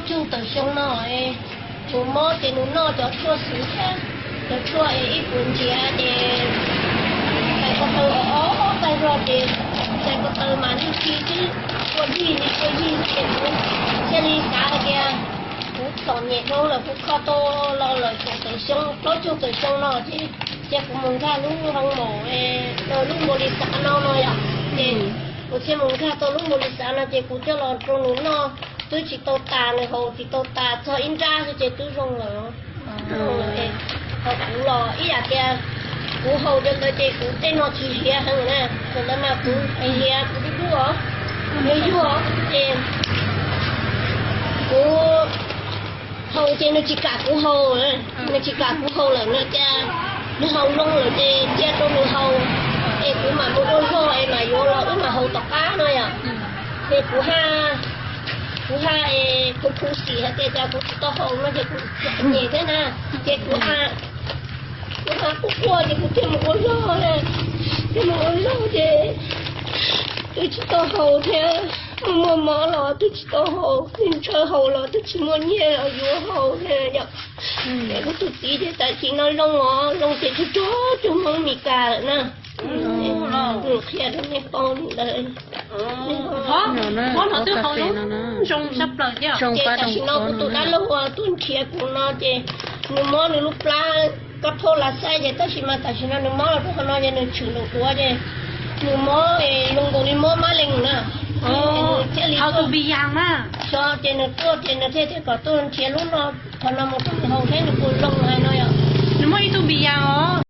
Tsug tawm xyoo no, nws mob ces nws noj cov tshuaj xwb thiab, cov tshuaj es ib puas ntsiav ces txais ko taw ob qaij zog ces txais ko taw mas nws tsis txawj ua yig li, ua yig ces kuv thiaj li xav hais tias kuv txom nyem dhau lawm, kuv kho tau los lawm txug tawm xyoo, plaub tsug tawm xyoo no ces cia kuv mus nkag lub hoo maum, lub npaum li xav no no yom, ces kuv thiaj mus nkag tau lub npaum li xav no ces kuv coj los rau nws noj, twb tsis tau tas, nws haus tsis tau tas, txog ib nrab xwb ces twb zoo lawm. Ho kuv los ib yam tias kuv haus cov ntawd ces kuv tej no tsis hiav heev na, thaum ntawd mas kuv hiav kuv dub dub os, nws yuag ces kuv haus ces nws tsis kam kuv haus, nws tsis kam kuv haus lawm, nws tias nws haus loo lawm ces cia rau nws haus, es kuv mam mus ua zog es mam yuav los wb mam haus tom qab no yom. Ces kuv ha, kuv ha es kuv khuv xim hais tias cas kuv tsis tau haus no ces kuv txom nyem thiab na, ces kuv ha, kuv ha quaj quaj ces kuv thiaj mus ua zog, thiaj mus ua zog ces twb tsis tau haus thiab, muaj muaj mob los twb tsis tau haus, ntshaw haus los twb tsis muaj nyiaj yuav haus thiab yom. Es kuv tus txiv ces tam sim no zoo os, zoo ces tsuag tsuag cuag Hmoob Mes Kas lawm na. Nws qhia rau nej paub li ntawd. Ces tam sim no kuv tus dab laug uas tuaj nrhiav kuv no ces nws mob nws lub plab kab phauj las xaij ces tab sis mas tam sim no nws mob los rau qhov no ces nws tshwm nws duav ces nws mob zoo nkaus li mob mab lees na. Thiaj li, xyov ces nws tuaj ces nws thiaj tias kom tuaj nrhiav lub no, qhov no mus rau nws haus seb nws puas zoo hais no yom. Nws muaj ib tug npis yas os.